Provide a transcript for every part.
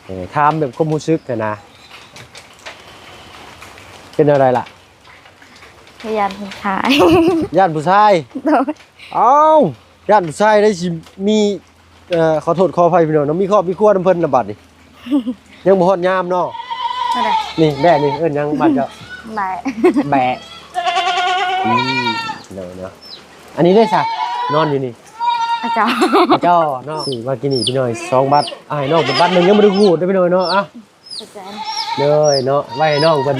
ເອີ ຖາມແບບຄວາມຮູ້ສຶກຫັ້ນນະ ເປັນແນວໃດລະ? ຢ້ານຜູ້ຊາຍ ຢ້ານຜູ້ຊາຍ? ໂດຍ. ອ້າວ ຢ້ານຜູ້ຊາຍໄດ້ຊິມີ ເອີ ຂໍໂທດຂໍອະໄພພີ່ນ້ອງເນາະ ມີຄອບມີຄົວນຳເພິ່ນລະບັດນີ້ ຍັງບໍ່ຮອດຍາມເນາະ. ແບະ ນີ້ ແບະນີ້ເອີ້ນຫຍັງບ້ານເຈົ້າ? ແບະ ແບະ ອືມ ເນາະ ເນາະ. ອັນນີ້ເດ້ຊະ ນອນຢູ່ນີ້ ອາເຈົ້າ ອາເຈົ້າເນາະ. ນີ້ ມາກິນນີ້ພີ່ນ້ອງ ສອງບາດ ອ້າຍນ້ອງເປັນບາດໜຶ່ງ ຍັງບໍ່ໄດ້ຂູດເດ້ພີ່ນ້ອງເນາະ. ອ່ະ ເຂົ້າໃຈ ເລີຍເນາະ ໄວ້ໃຫ້ນ້ອງເພິ່ນ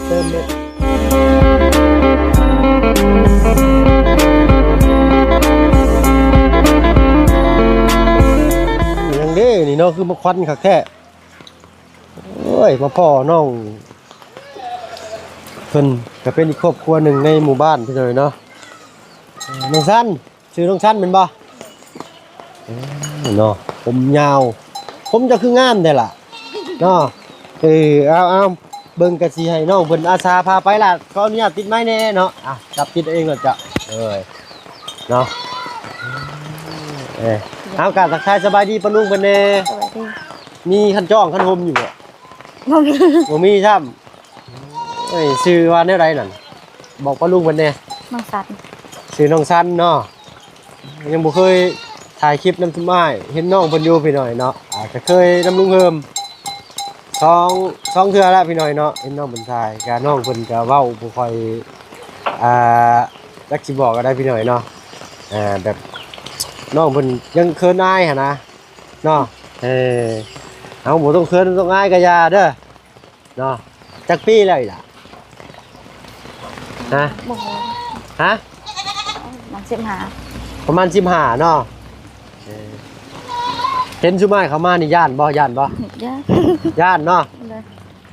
ເຕີມເລີຍ. ຫຍັງເດ້ນີ້ເນາະ ຄືມາຄວັນຄັກແທ້. ໂອ້ຍ ມາພໍ້ນ້ອງເພິ່ນ ກໍເປັນອີກຄອບຄົວໜຶ່ງໃນໝູ່ບ້ານພີ່ນ້ອງເນາະ. ນ້ອງສັນ ຊື່ນ້ອງສັນແມ່ນບໍ່? ເອີ ເນາະ ຜົມຍາວ ຜົມເຈົ້າຄືງາມແທ້ລະເນາະ. ເອີ ເອົາ ເອົາ ເບິ່ງກະຊິໃຫ້ນ້ອງເພິ່ນອາສາພາໄປລະ ຂໍອະນຸຍາດຕິດໄມແດ່ເນາະ. ອ່ະ ຈັບຕິດເອົາເອງໂລດເຈົ້າ ເອີຍ ເນາະ. ເອີ ເອົາ ກະທັກທາຍສະບາຍດີປ້າລຸງເພິ່ນແດ່. ສະບາຍດີ. ມີຄັນຈ້ອງຄັນຫົ່ມຢູ່ບໍ່? ບໍ່ມີ ບໍ່ມີຊ້ຳ. ເອີຍ ຊື່ວ່າແນວໃດນັ້ນ ບອກປ້າລຸງເພິ່ນແດ່. ນ້ອງສັນ. ຊື່ນ້ອງສັນເນາະ. ຍັງບໍ່ເຄີຍຖ່າຍຄລິບນຳຊຸມອ້າຍ ເຫັນນ້ອງເພິ່ນຢູ່ພີ່ນ້ອງເນາະ ອາດຈະເຄີຍນຳລຸງເຮີມ ສອງ ສອງເທື່ອແລ້ວພີ່ນ້ອງເນາະ ເຫັນນ້ອງເພິ່ນຖ່າຍ. ກະນ້ອງເພິ່ນກະເວົ້າບໍ່ຄ່ອຍ ອ່າ ຈັກຊິບອກກໍໄດ້ພີ່ນ້ອງເນາະ ອ່າ ແບບນ້ອງເພິ່ນຍັງເຂີນອາຍຫັ້ນນະເນາະ. ເອີ ເຮົາບໍ່ຕ້ອງເຂີນຕ້ອງອາຍກະຢ່າເດີ. ເນາະ ຈັກປີແລ້ວອີ່ຫຼ້າ? ຮະ? ບໍ່ຮູ້. ຮະ? ປະມານສິບຫ້າ ປະມານສິບຫ້າເນາະ. ເອີ ເຫັນຊຸມອ້າຍເຂົ້າມານີ້ຢ້ານບໍ່? ຢ້ານບໍ່? ຢ້ານ. ຢ້ານເນາະ. ໂດຍ.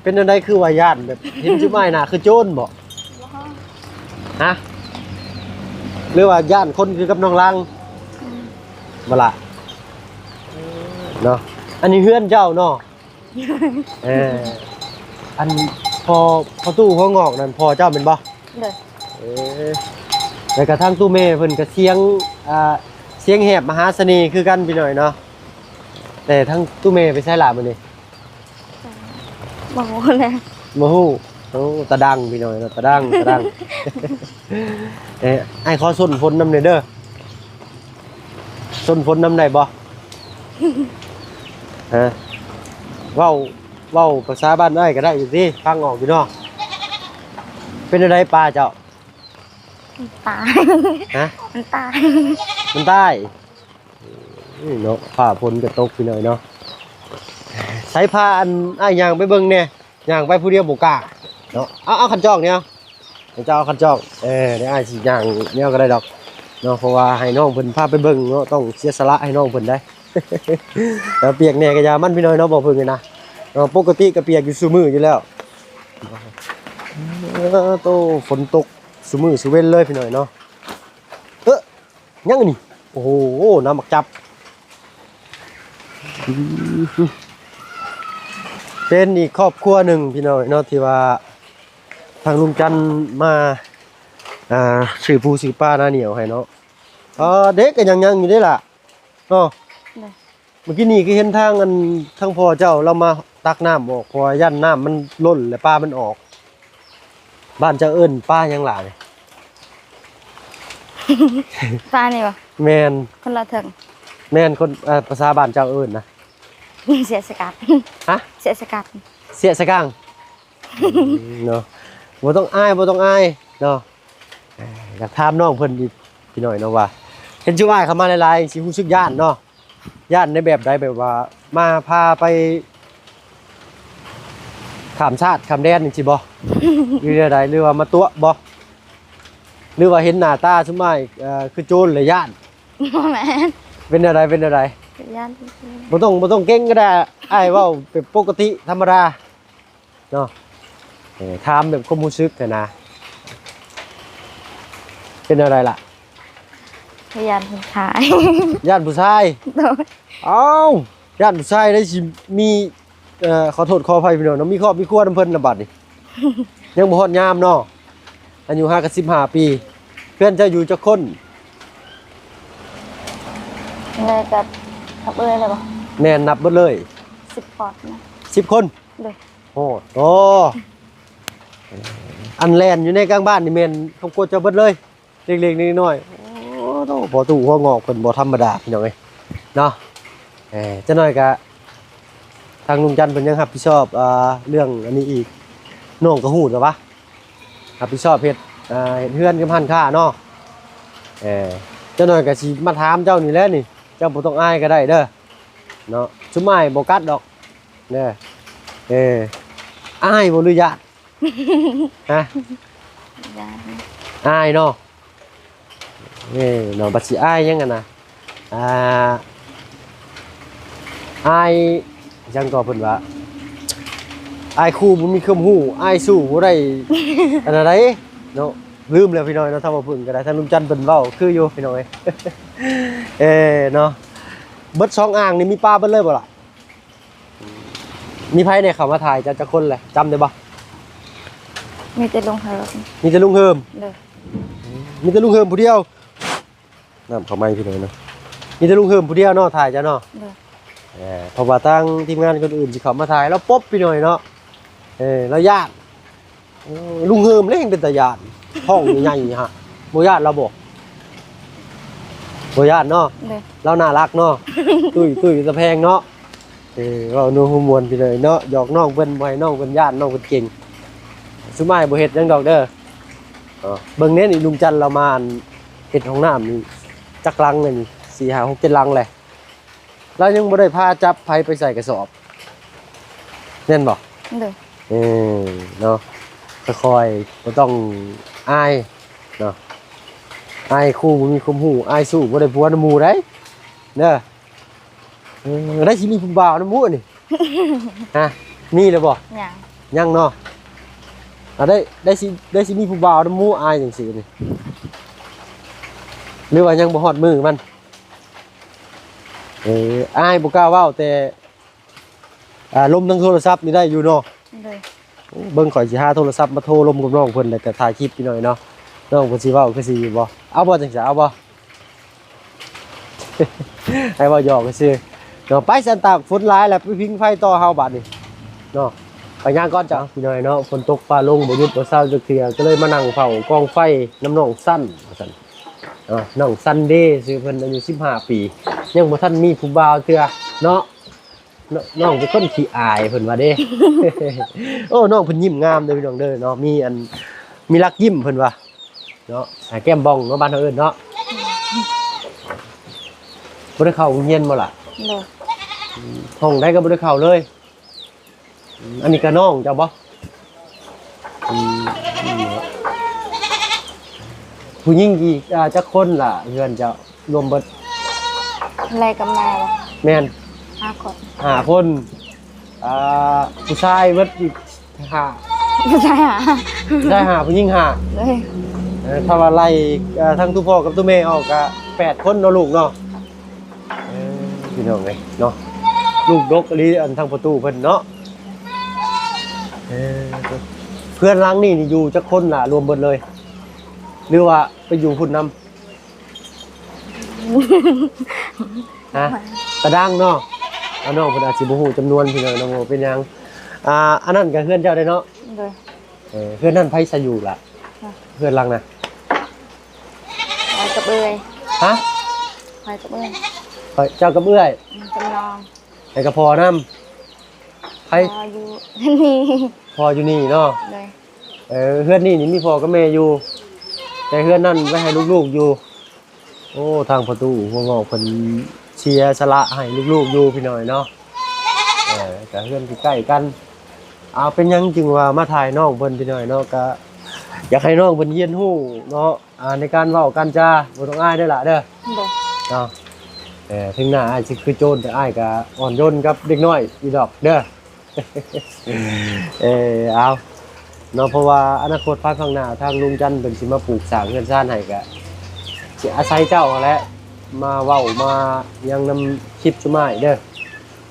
ເປັນຈັ່ງໃດຄືວ່າຢ້ານ ແບບເຫັນຊຸມອ້າຍໜ້າຄືໂຈນບໍ່? ບໍ່. ຮະ? ຫຼືວ່າຢ້ານຄົນຄືກັບນ້ອງລັງ? ອືມ ບໍ່ລະ ເນາະ. ອັນນີ້ເຮືອນເຈົ້າເນາະ? ເອີ ອັນພໍ່ ພໍ່ຕູ້ຫົວງອກນັ້ນ ພໍ່ເຈົ້າແມ່ນບໍ່? ໂດຍ. ເອີ ແລ້ວກະທາງຕູ້ແມ່ເພິ່ນກະສຽງ ອ່າ ສຽງແຫບມະຫາສະເໜ່ຄືກັນພີ່ນ້ອງເນາະ. ແຕ່ທາງຕູ້ແມ່ໄປໃສລະມື້ນີ້? ບໍ່ຮູ້ແຫຼະ ບໍ່ຮູ້. ໂອ້ ຕາດັງພີ່ນ້ອງເນາະ ຕາດັງ ຕາດັງ. ເອີ ອ້າຍຂໍຊົນຝົນນຳແດ່ເດີ. ຊົນຝົນນຳໄດ້ບໍ່? ຮະ? ເວົ້າ ເວົ້າພາສາບ້ານອ້າຍກໍໄດ້ຢູ່ຕິ ຟັງອອກຢູ່ເນາະ. ເປັນແນວໃດປາເຈົ້າ? ມັນຕາຍ. ຮະ? ມັນຕາຍ ມັນຕາຍ. ເອີຍເນາະ ຟ້າຝົນກໍຕົກພີ່ນ້ອງເນາະ. ໃສ່ພາ ອັນ ອ້າຍຍ່າງໄປເບິ່ງແດ່. ຍ່າງໄປຜູ້ດຽວບໍ່ກ້າເນາະ. ເອົາ ເອົາຄັນຈອກນີ້ ເອົາ ເຈົ້າເອົາຄັນຈອກ. ເອີ ດຽວອ້າຍຊິຍ່າງແນວກໍໄດ້ດອກເນາະ ເພາະວ່າໃຫ້ນ້ອງເພິ່ນພາໄປເບິ່ງເນາະ ຕ້ອງເສຍສະຫຼະໃຫ້ນ້ອງເພິ່ນໄດ໋. ແລ້ວປຽກແດ່ກໍຢ່າມັນພີ່ນ້ອງເນາະ ບໍ່ເພິ່ງນີ້ນະເນາະ ປົກກະຕິກໍປຽກຢູ່ຊຸມື້ຢູ່ແລ້ວ. ເອີ ໂຕ ຝົນຕົກຊຸມື້ຊຸເວັນເລີຍພີ່ນ້ອງເນາະ. ເອີ ຫຍັງອັນນີ້? ໂອ້ໂຫ ນ້ຳໝາກຈັບ. ອືມ ເປັນອີກຄອບຄົວໜຶ່ງພີ່ນ້ອງເນາະ ທີ່ວ່າທາງລຸງຈັນມາ ອ່າ ຊື້ປູຊື້ປາໜ້າໜຽວໃຫ້ເນາະ. ເອີ ເດັກກໍຍັງ ຍັງຢູ່ເດ້ລະເນາະ. ໂດຍ. ເມື່ອກີ້ນີ້ຄືເຫັນທາງ ອັນ ທາງພໍ່ເຈົ້າລາວມາຕັກນ້ຳອອກ ເພາະວ່າຢ້ານນ້ຳມັນລົ້ນ ແລະ ປາມັນອອກ. ບ້ານເຈົ້າເອີ້ນປາຫຍັງຫຼາຍ? ປານີ້ບໍ່? ແມ່ນ. ຄົນລາວເຖິງ. ແມ່ນ ຄົນ ເອີ ພາສາບ້ານເຈົ້າເອີ້ນນະ? ເສຍສະກັດ. ຮະ? ເສຍສະກັດ. ເສຍສະກັງ. ອືມ ເນາະ ບໍ່ຕ້ອງອາຍ ບໍ່ຕ້ອງອາຍເນາະ. ເອີ ຢາກຖາມນ້ອງເພິ່ນອີກ ພີ່ນ້ອງເນາະ ວ່າເຫັນຊຸມອ້າຍເຂົ້າມາຫຼາຍໆ ຊິຮູ້ສຶກຢ້ານເນາະ. ຢ້ານໃນແບບໃດ? ແບບວ່າມາພາໄປຂ້າມຊາດຂ້າມແດນຈັ່ງຊີ້ບໍ່? ຫຼືແນວໃດ? ຫຼືວ່າມາຕົວະບໍ່? ຫຼືວ່າເຫັນໜ້າຕາຊຸມອ້າຍ ເອີ ຄືໂຈນແລ້ວຢ້ານ? ບໍ່ແມ່ນ. ເປັນແນວໃດ? ເປັນແນວໃດ? ຢ້ານຊື່ໆ. ບໍ່ຕ້ອງ ບໍ່ຕ້ອງເກັ່ງກໍໄດ້ ອ້າຍເວົ້າແບບປົກກະຕິທຳມະດາ ເນາະ. ເອີ ຖາມແບບຄວາມຮູ້ສຶກຫັ້ນນະ ເປັນແນວໃດລະ? ຢ້ານຜູ້ຊາຍ. ຢ້ານຜູ້ຊາຍ? ໂດຍ. ອ້າວ ຢ້ານຜູ້ຊາຍໄດ້ຊິມີ ເອີ ຂໍໂທດຂໍອະໄພພີ່ນ້ອງເນາະ ມີຄອບມີຄົວນຳເພິ່ນລະບັດນີ້ ຍັງບໍ່ຮອດຍາມເນາະ. ອາຍຸຫາກະສິບຫ້າປີ. ເພື່ອນເຈົ້າຢູ່ຈັກຄົນ? ແມ່ນ ນັບເບິດເລີຍບໍ່? ແມ່ນ ນັບເບິດເລີຍ. ສິບຄົນນະ ສິບຄົນ ໂດຍ ໂອ້ໂຕ ອັນແລ່ນຢູ່ໃນກາງບ້ານນີ້ແມ່ນຄອບຄົວເຈົ້າເບິດເລີຍ ເລັກໆນ້ອຍໆ ໂອ້ໂຕ ພໍ່ຕູ້ຫົວງອກເພິ່ນບໍ່ທຳມະດາ ພີ່ນ້ອງເອີຍເນາະ ເອີ ຈັກໜ້ອຍກະ ທາງລຸງຈັນເພິ່ນຍັງຮັບຜິດຊອບ ອ່າ ເລື່ອງອັນນີ້ອີກ ນ້ອງກໍຮູ້ແລ້ວວະ ຮັບຜິດຊອບເຮັດ ອ່າ ເຮັດເຮືອນກັບຮ້ານຄ້າເນາະ ເອີ ຈັກໜ້ອຍກໍຊິມາຖາມເຈົ້ານີ້ແຫຼະນີ້ ເຈົ້າບໍ່ຕ້ອງອາຍກໍໄດ້ເດີເນາະ ຊຸມອ້າຍບໍ່ກັດດອກເດີ ເອີ ອາຍບໍ່ ຫຼືຢ້ານ? ຮະ? ຢ້ານ ອາຍເນາະ ເອີ ເນາະ ບັດຊິອາຍຫຍັງຫັ້ນນະ ອ່າ ອາຍຫຍັງກໍເພິ່ນວ່າ ອາຍຄູບໍ່ມີຄວາມຮູ້ ອາຍສູ້ບໍ່ໄດ້ ອັນນັ້ນໃດເນາະ ລືມແລ້ວພີ່ນ້ອງເນາະ ທາງບໍ່ເພິ່ນກໍໄດ້ ທາງລຸງຈັນເພິ່ນເວົ້າຄືຢູ່ພີ່ນ້ອງເອີຍ ເອີ ເນາະ ເບິດສອງອ່າງນີ້ມີປາເບິດເລີຍບໍ່ລະ? ມີໃຜແດ່ເຂົ້າມາຖ່າຍເຈົ້າຈັກຄົນແຫຼະ ຈຳໄດ້ບໍ່? ມີແຕ່ລຸງເຮີມ ມີແຕ່ລຸງເຮີມ ໂດຍ ມີແຕ່ລຸງເຮີມຜູ້ດຽວ ນ້ຳເຂົ້າໃໝ່ພີ່ນ້ອງເນາະ ມີແຕ່ລຸງເຮີມຜູ້ດຽວເນາະ ຖ່າຍເຈົ້າເນາະ ໂດຍ ເອີ ເພາະວ່າທາງທີມງານຄົນອື່ນຊິເຂົ້າມາຖ່າຍ ລາວປົບພີ່ນ້ອງເນາະ ເອີ ລາວຢ້ານ ໂອ້ ລຸງເຮີມແລ້ວແຮ່ງເປັນຕາຢ້ານ ທ້ອງໃຫຍ່ໆ ຫະ ບໍ່ຢ້ານລາວບໍ່? ບໍ່ຢ້ານເນາະ ໂດຍ ລາວໜ້າຮັກເນາະ ຕຸ້ຍໆ ຕາແພງເນາະ ເອີ ເວົ້ານົວຫົວມ່ວນພີ່ນ້ອງເນາະ ຫຍອກນ້ອງເພິ່ນ ບໍ່ໃຫ້ນ້ອງເພິ່ນຢ້ານ ນ້ອງເພິ່ນເກັ່ງ ຊຸມອ້າຍບໍ່ເຮັດຫຍັງດອກເດີ ເອີ ເບິ່ງແດ່ນີ້ ລຸງຈັນລາວມາ ອັນ ເຮັດຫ້ອງນ້ຳນີ້ຈັກຫຼັງແລ້ວນີ້ ສີ່ ຫ້າ ຫົກ ເຈັດ ຫຼັງແຫຼະ ລາວຍັງບໍ່ໄດ້ພາຈັບໃຜໄປໃສ່ກະສອບ ແມ່ນບໍ່? ໂດຍ ເອີ ເນາະ ຄ່ອຍໆ ບໍ່ຕ້ອງອາຍເນາະ ອາຍຄູບໍ່ມີຄວາມຮູ້ ອາຍສູ້ບໍ່ໄດ້ຜົວນຳໝູ່ໃດ ເດີ ເອີ ໄດ້ຊິມີຜູ້ບ່າວນຳໝູ່ນີ້ ຮະ ມີແລ້ວບໍ່? ຍັງ ຍັງເນາະ ອາ ໄດ້ ໄດ້ຊິ ໄດ້ຊິມີຜູ້ບ່າວນຳໝູ່ ອາຍຈັ່ງຊີ້ນີ້ ຫຼືວ່າຍັງບໍ່ຮອດມື້ມັນ? ເອີ ອ້າຍບໍ່ກ້າເວົ້າ ແຕ່ ອ່າ ລົມທາງໂທລະສັບນີ້ໄດ້ຢູ່ເນາະ ໂດຍ ເບິ່ງ ຂ້ອຍຊິຫາໂທລະສັບມາໂທລົມກັບນ້ອງເພິ່ນ ແລ້ວກໍຖ່າຍຄລິບອີກໜ້ອຍເນາະ ນ້ອງເພິ່ນຊິເວົ້າຄືຊິຢູ່ບໍ່? ເອົາບໍ່ ຈັ່ງຊັ້ນ ເອົາບໍ່? ໃຫ້ເວົ້າຫຍອກຊື່ເນາະ ໄປຊັ້ນ ຕາກຝົນຫຼາຍແລ້ວ ໄປຜິງໄຟຕໍ່ເຮົາບາດນີ້ເນາະ ໄປຍ່າງກ່ອນເຈົ້າ ພີ່ນ້ອງເນາະ ຝົນຕົກຟ້າລົງບໍ່ຢຸດບໍ່ເຊົາຈັກເທື່ອ ກໍເລີຍມານັ່ງເຝົ້າກອງໄຟນຳນ້ອງສັນວ່າຊັ້ນ ເນາະ ນ້ອງສັນເດ ຊື່ເພິ່ນ ອາຍຸສິບຫ້າປີ ຍັງບໍ່ທັນມີຜູ້ບ່າວເທື່ອເນາະ ນ້ອງ ນ້ອງເປັນຄົນຂີ້ອາຍເພິ່ນວ່າເດ້ ໂອ້ ນ້ອງເພິ່ນຍິ້ມງາມເດີພີ່ນ້ອງເດີເນາະ ມີອັນ ມີລັກຍິ້ມເພິ່ນວ່າເນາະ ອາ ແກ້ມບ່ອງເນາະ ບ້ານເຮົາເອີ້ນເນາະ ບໍ່ໄດ້ເຂົ້າໂຮງຮຽນບໍ່ລະ? ບໍ່ ຫ້ອງໃດກໍບໍ່ໄດ້ເຂົ້າເລີຍ. ອືມ ອັນນີ້ກະນ້ອງເຈົ້າບໍ່? ອືມ ຜູ້ຍິງກີ່ ອ່າ ຈັກຄົນລະເຮືອນເຈົ້າລວມເບິດ? ເອື້ອຍກັບແມ່ບໍ່? ແມ່ນ ຫ້າຄົນ ຫ້າຄົນ ອ່າ ຜູ້ຊາຍເບິດອີກຫ້າ ຜູ້ຊາຍຫ້າ ຜູ້ຊາຍຫ້າ ຜູ້ຍິງຫ້າ ໂດຍ ເອີ ຖ້າວ່າໄລ່ ເອີ ທັງຕົວພໍ່ກັບຕົວແມ່ອອກກະແປດຄົນເນາະລູກເນາະ. ເອີ ພີ່ນ້ອງເອີຍເນາະ ລູກດົກອີ່ຫຼີ ອັນທາງພໍ່ຕູ້ເພິ່ນເນາະ ເອີ ເຮືອນຫຼັງນີ້ນີ້ຢູ່ຈັກຄົນລະ ລວມເບິດເລີຍ ຫຼືວ່າໄປຢູ່ພຸ້ນນຳ? ຮະ ກະດັງເນາະ ອາ ນ້ອງເພິ່ນອາດຊິບໍ່ຮູ້ຈຳນວນ ພີ່ນ້ອງເນາະ ບໍ່ເປັນຫຍັງ ອ່າ ອັນນັ້ນກະເຮືອນເຈົ້າເດ້ເນາະ? ໂດຍ ເອີ ເຮືອນນັ້ນໃຜຊະຢູ່ລະ? ຮະ ເຮືອນຫຼັງນະ? ຂ້ອຍກັບເອື້ອຍ ຮະ? ຂ້ອຍກັບເອື້ອຍ ຂ້ອຍ ເຈົ້າກັບເອື້ອຍ ອືມ ຈຳລອງ ໃຫ້ກັບພໍ່ນຳ ໃຜ? ພໍ່ຢູ່ນີ້ ພໍ່ຢູ່ນີ້ເນາະ ໂດຍ ເອີ ເຮືອນນີ້ນີ້ມີພໍ່ກັບແມ່ຢູ່ ແຕ່ເຮືອນນັ້ນໄວ້ໃຫ້ລູກໆຢູ່ ໂອ້ ທາງພໍ່ຕູ້ຫົວງອກເພິ່ນເສຍສະຫຼະໃຫ້ລູກໆຢູ່ ພີ່ນ້ອງເນາະ ເອີ ກະເຮືອນໃກ້ໆກັນ ເອົາ ເປັນຫຍັງຈຶ່ງວ່າມາຖ່າຍນ້ອງເພິ່ນ ພີ່ນ້ອງເນາະ ກະຢາກໃຫ້ນ້ອງເພິ່ນຮຽນຮູ້ເນາະ ອ່າ ໃນການເວົ້າການຈາ ບໍ່ຕ້ອງອາຍເດີລະເດີ ໂດຍ ເນາະ ເອີ ເຖິງໜ້າອ້າຍຊິຄືໂຈນ ແຕ່ອ້າຍກະອ່ອນໂຍນກັບເດັກນ້ອຍຢູ່ດອກເດີ ເອີ ເອົາເນາະ ເພາະວ່າອະນາຄົດພາຍຂ້າງໜ້າ ທາງລຸງຈັນເພິ່ນຊິມາປູກສ້າງເຮືອນຊານໃຫ້ ກະຊິອາໄສເຈົ້າຫັ້ນແຫຼະ ມາເວົ້າມາຫຍັງນຳຄລິບຊຸມອ້າຍເດີ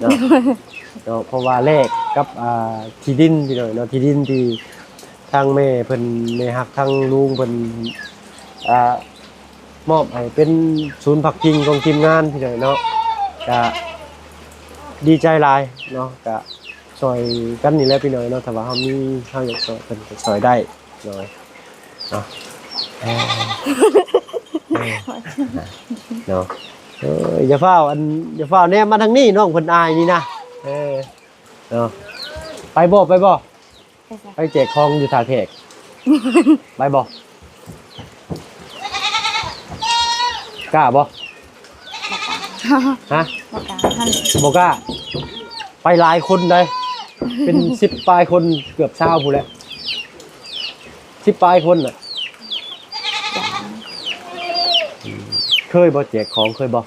ເນາະ ເນາະ ເພາະວ່າແລກກັບ ອ່າ ທີ່ດິນ ພີ່ນ້ອງເນາະ ທີ່ດິນທີ່ທາງແມ່ເພິ່ນ ແມ່ຮັກທາງລຸງເພິ່ນ ອ່າ ມອບໃຫ້ເປັນສູນພັກພິງຂອງທີມງານ ພີ່ນ້ອງເນາະ ກະ ດີໃຈຫຼາຍເນາະ ກະຊ່ອຍກັນນີ້ແຫຼະພີ່ນ້ອງເນາະ ຖ້າວ່າເຮົາມີ ເຮົາຢາກຊ່ອຍເພິ່ນກະຊ່ອຍໄດ້ພີ່ນ້ອງເນາະ. ເອີ ເອີ ເນາະ ເອີ ຢ່າຟ້າວ ອັນ ຢ່າຟ້າວແນມມາທາງນີ້ ນ້ອງເພິ່ນອາຍນີ້ນະ. ເອີ ເນາະ ໄປບໍ່ ໄປບໍ່? ໄປໃສ? ໄປແຈກຂອງຢູ່ທ່າແຂກ ໄປບໍ່? ກ້າບໍ່? ບໍ່ກ້າ. ຮະ? ບໍ່ກ້າ ບໍ່ກ້າ. ໄປຫຼາຍຄົນໃດ໋ ເປັນສິບປາຍຄົນ ເກືອບຊາວພຸ້ນແຫຼະ ສິບປາຍຄົນນະ. ເຄີຍບໍ່ແຈກຂອງ ເຄີຍບໍ່?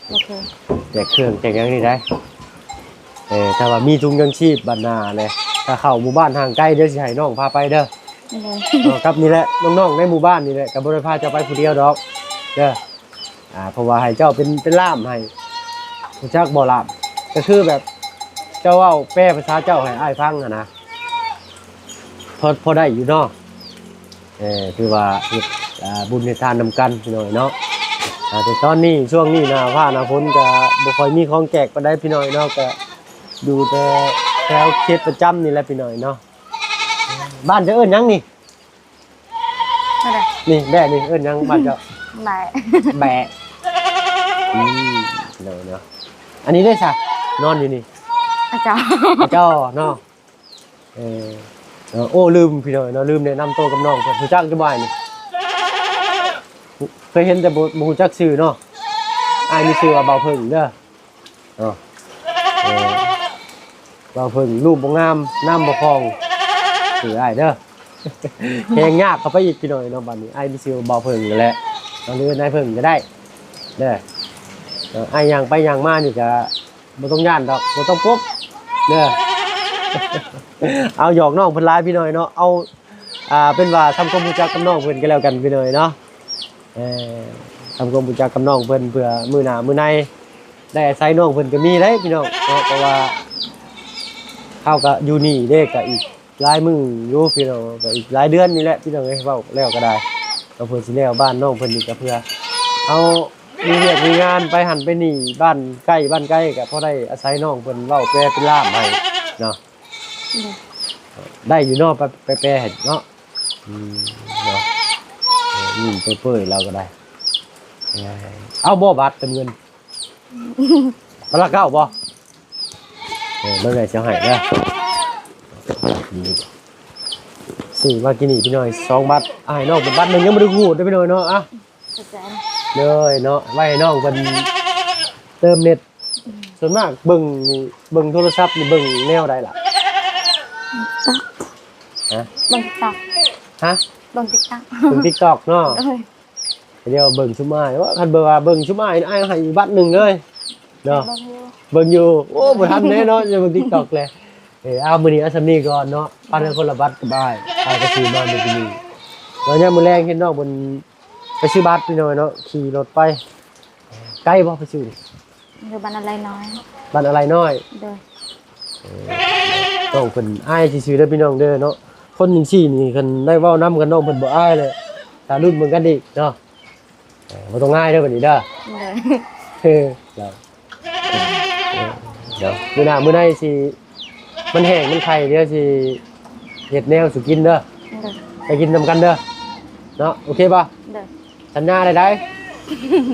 ບໍ່ເຄີຍ. ແຈກເຄື່ອງແຈກຫຍັງນີ້ໄດ໋. ເອີ ຖ້າວ່າມີຖົງຍັງຊີບບາດໜ້າແຫຼະ ຖ້າເຂົ້າໝູ່ບ້ານຫ່າງໄກ ດຽວຊິໃຫ້ນ້ອງພາໄປເດີ. ໂດຍ. ເອີ ກັບນີ້ແຫຼະ ນ້ອງໆໃນໝູ່ບ້ານນີ້ແຫຼະ ກະບໍ່ໄດ້ພາເຈົ້າໄປຜູ້ດຽວດອກເດີ. ອ່າ ເພາະວ່າໃຫ້ເຈົ້າເປັນ ເປັນລ່າມໃຫ້ ຮູ້ຈັກບໍ່ລ່າມ? ກະຄືແບບເຈົ້າເວົ້າແປພາສາເຈົ້າໃຫ້ອ້າຍຟັງຫັ້ນນະ ພໍ ພໍໄດ້ຢູ່ເນາະ. ເອີ ຖືວ່າເຮັດ ອ່າ ບຸນເຮັດທານນຳກັນພີ່ນ້ອງເນາະ. ອ່າ ແຕ່ຕອນນີ້ ຊ່ວງນີ້ໜ້າຟ້າໜ້າຝົນກະບໍ່ຄ່ອຍມີຂອງແຈກປານໃດພີ່ນ້ອງເນາະ ກະຢູ່ແຕ່ແຖວເຂດປະຈຳນີ້ແຫຼະພີ່ນ້ອງເນາະ. ບ້ານເຈົ້າເອີ້ນຫຍັງນີ້? ແບະ ນີ້ ແບະນີ້ເອີ້ນຫຍັງບ້ານເຈົ້າ? ແບະ ແບະ. ອືມ ເນາະ ເນາະ ອັນນີ້ເດ້ຊະ ນອນຢູ່ນີ້ ອາເຈົ້າ ອາເຈົ້າເນາະ. ເອີ ເອີ ໂອ້ ລືມພີ່ນ້ອງເນາະ ລືມແນະນຳໂຕກັບນ້ອງເພິ່ນ ຮູ້ຈັກຢູ່ບໍ່ອ້າຍນີ້? ເຄີຍເຫັນແຕ່ບໍ່ ບໍ່ຮູ້ຈັກຊື່ເນາະ. ອ້າຍມີຊື່ວ່າບ່າວເຜິ້ງເດີ ເນາະ. ເອີ ບ່າວເຜິ້ງ ຮູບບໍ່ງາມ ນ້ຳບໍ່ຄ່ອງ ຊື່ອ້າຍເດີ. ແຮງຍາກເຂົ້າໄປອີກພີ່ນ້ອງເນາະ. ບາດນີ້ອ້າຍມີຊື່ວ່າບ່າວເຜິ້ງນັ້ນແຫຼະ ເຮົາເອີ້ນອ້າຍເຜິ້ງກະໄດ້ເດີ. ເອີ ອ້າຍຍ່າງໄປຍ່າງມານີ້ກະ ບໍ່ຕ້ອງຢ້ານດອກ ບໍ່ຕ້ອງປົບເດີ. ເອົາ ຫຍອກນ້ອງເພິ່ນຫຼາຍພີ່ນ້ອງເນາະ. ເອົາ ອ່າ ເປັນວ່າທຳຄວາມຮູ້ຈັກກັບນ້ອງເພິ່ນກະແລ້ວກັນພີ່ນ້ອງເນາະ. ເອີ ທຳຄວາມຮູ້ຈັກກັບນ້ອງເພິ່ນ ເພື່ອມື້ໜ້າມື້ໃນໄດ້ອາໄສນ້ອງເພິ່ນກະມີໄດ໋ພີ່ນ້ອງເນາະ. ເພາະວ່າເຮົາກະຢູ່ນີ້ເດ້ ກະອີກຫຼາຍມື້ຢູ່ພີ່ນ້ອງ ກະອີກຫຼາຍເດືອນນີ້ແຫຼະພີ່ນ້ອງເອີຍ. ເວົ້າແລ້ວກະໄດ້ ກະເພື່ອຊິແລ້ວບ້ານນ້ອງເພິ່ນນີ້ ກະເພື່ອເຮົາ ມີວຽກມີງານໄປຫັ້ນໄປນີ້ ບ້ານໃກ້ບ້ານໄກ ກະພໍໄດ້ອາໄສນ້ອງເພິ່ນເວົ້າແປເປັນລ່າມໃຫ້ເນາະ. ໂດຍ. ໄດ້ຢູ່ເນາະ ໄປ ໄປແປໃຫ້ເນາະ. ອືມ ເນາະ ເອີ ຍິ້ມເປີຍໆ ລາວກະໄດ້. ເອີ ເອົາບໍ່ບັດເຕີມເງິນ? ບັດລະເກົ້າບໍ່? ເອີ ເບິ່ງໄດ້ ຊິເອົາໃຫ້ເດີ. ຊື້ມາກິນນີ້ພີ່ນ້ອງ ສອງບັດ ອ້າຍນ້ອງເປັນບັດໜຶ່ງ ຍັງບໍ່ໄດ້ຮູດເດີພີ່ນ້ອງເນາະ. ອ່ະ ເຂົ້າໃຈ. ເລີຍເນາະ ໄວ້ໃຫ້ນ້ອງເພິ່ນເຕີມເນັດ. ອືມ ສ່ວນມາກເບິ່ງນີ້ ເບິ່ງໂທລະສັບນີ້ ເບິ່ງແນວໃດລະ? ຕິກຕັອກ. ຮະ? ເບິ່ງຕິກຕັອກ. ຮະ? ເບິ່ງຕິກຕັອກ. ເບິ່ງຕິກຕັອກເນາະ. ໂດຍ. ດຽວເບິ່ງຊຸມອ້າຍ ວ່າຄັນເບິ່ງວ່າເບິ່ງຊຸມອ້າຍ ອ້າຍໃຫ້ບັດໜຶ່ງເລີຍເນາະ. ເບິ່ງຢູ່ ເບິ່ງຢູ່. ໂອ້ ບໍ່ທັນແນ່ເນາະ ຈະເບິ່ງຕິກຕັອກແຫຼະ. ເອີ ເອົາ ມື້ນີ້ເອົາສ່ຳນີ້ກ່ອນເນາະ ປະກັນຄົນລະບັດກັບອ້າຍ ອ້າຍກະຊື້ມາມື້ນີ້. ແລ້ວຍາມມື້ແລງເຫັນນ້ອງເພິ່ນໄປຊື້ບັດພີ່ນ້ອງເນາະ ຂີ່ລົດໄປ. ໄກບໍ່ໄປຊື້? ຢູ່ບ້ານອາໄລນ້ອຍ. ບ້ານອາໄລນ້ອຍ. ໂດຍ. ເອີ ນ້ອງເພິ່ນອາຍຊື່ໆເດີພີ່ນ້ອງເດີເນາະ. ຄົນຈັ່ງຊີ້ນີ້ຄັນໄດ້ເວົ້ານຳກັນ ນ້ອງເພິ່ນບໍ່ອາຍເລີຍ. ຖ້າລຸ້ນເບິ່ງກັນອີກເນາະ. ເອີ ບໍ່ຕ້ອງອາຍເດີບັດນີ້ເດີ. ໂດຍ. ເອີ ດຽວມື້ໜ້າມື້ໃນຊິ ມັນແຫ້ງມັນໄຄ ດຽວຊິເຮັດແນວສູ່ກິນເດີ. ໂດຍ. ໄປກິນນຳກັນເດີເນາະ. ໂອເຄບໍ່? ໂດຍ. ສັນຍາໄດ້ໄດ໋.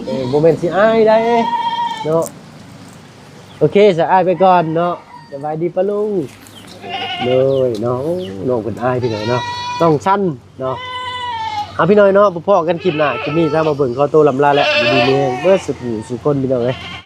ເອີ ບໍ່ແມ່ນຊິອາຍໄດ໋ເນາະ. ໂອເຄ ສະ ອ້າຍໄປກ່ອນເນາະ. ສະບາຍດີປ້າລຸງ. ໂດຍເນາະ. ໂອ້ ນ້ອງເພິ່ນອາຍພີ່ນ້ອງເນາະ ນ້ອງຊັນເນາະ. ເອົາ ພີ່ນ້ອງເນາະ ພໍ້ກັນຄລິບໜ້າ. ຄລິບນີ້ຊາວບ່າວເຜິ້ງຂໍໂຕລຳລາແຫຼະ. ຢູ່ດີມີແຮງເບິດສູ່ຜູ້ສູ່ຄົນພີ່ນ້ອງເອີຍ.